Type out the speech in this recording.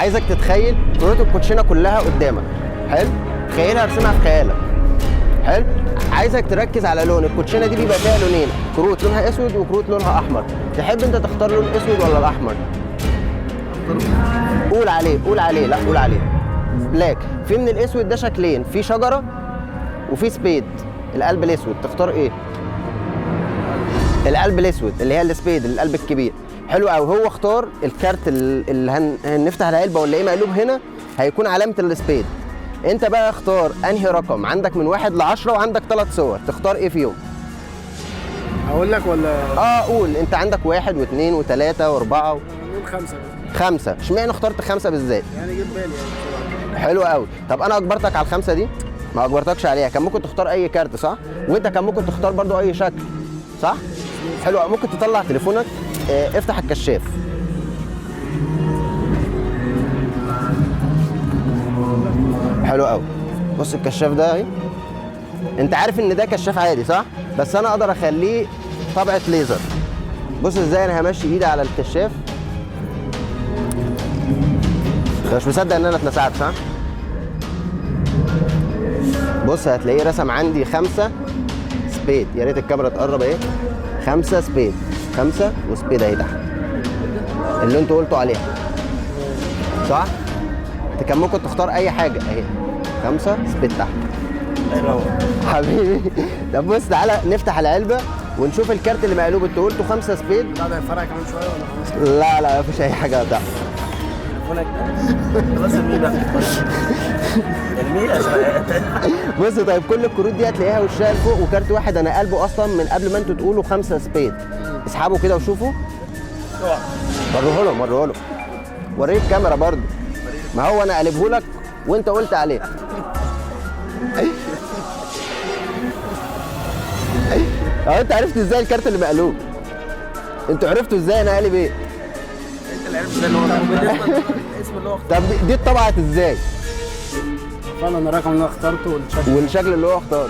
عايزك تتخيل كروت الكوتشينه كلها قدامك. حلو؟ تخيلها، ارسمها في خيالك. حلو؟ عايزك تركز على لون الكوتشينه دي، بيبقى فيها لونين، كروت لونها اسود وكروت لونها احمر. تحب انت تختار لون اسود ولا الاحمر؟ قول عليه، قول عليه، لا قول عليه. black. في من الاسود ده شكلين، في شجرة وفي spade. القلب الاسود تختار ايه؟ القلب الاسود اللي هي ال spade، القلب الكبير. حلو قوي. هو اختار الكارت اللي هنفتح العلبة ونلاقيه مقلوب هنا، هيكون علامة ال spade. انت بقى اختار انهي رقم عندك من 1 ل10، وعندك 3 صور، تختار ايه فيهم؟ اقول لك ولا؟ قول. انت عندك 1 و2 و3 و4 نقول 5. 5. اشمعنى اخترت 5 بالذات؟ يعني جه في بالي يعني. حلو قوي. طب انا اجبرتك على ال5 دي؟ ما اجبرتكش عليها، كان ممكن تختار اي كارت صح؟ وانت كان ممكن تختار برضو اي شكل صح؟ حلو قوي. ممكن تطلع تليفونك، افتح الكشاف. حلو قوي. بص الكشاف ده اهي، انت عارف ان ده كشاف عادي صح؟ بس انا اقدر اخليه طبعة ليزر. بص ازاي انا همشي ايدي على الكشاف. انت مش مصدق ان انا اتلسعت صح؟ بص هتلاقيه رسم عندي 5 spade. يا ريت الكاميرا تقرب اهي. 5 spade، 5 و spade اهي تحت اللي انتوا قلتوا عليها صح؟ انت كان ممكن تختار اي حاجة اهي. 5 spade تحت. حبيبي. طب بص تعالى نفتح العلبة ونشوف الكارت اللي مقلوب. انتوا قلتوا 5 spade. لا ده هيفرقع كمان شوية ولا خلاص؟ لا لا مفيش اي حاجة هتحصل. تليفونك ده خلاص ارميه بقى، ارميه يا شباب. بص طيب كل الكروت دي هتلاقيها وشها لفوق، وكارت واحد انا قلبه اصلا من قبل ما انتوا تقولوا 5 spade. اسحبوا كده وشوفوا. وريه لهم، وريه لهم، وريه الكاميرا برضه. ما هو انا قلبه لك وانت قلت عليه. اهو انت عرفت ازاي الكارت اللي مقلوب؟ انتوا عرفتوا ازاي انا قالب ايه؟ انت اللي عرفت ازاي اللي هو الاسم اللي هو طب دي اتطبعت ازاي؟ فعلا الرقم اللي انا اخترته والشكل والشكل اللي هو اختاره.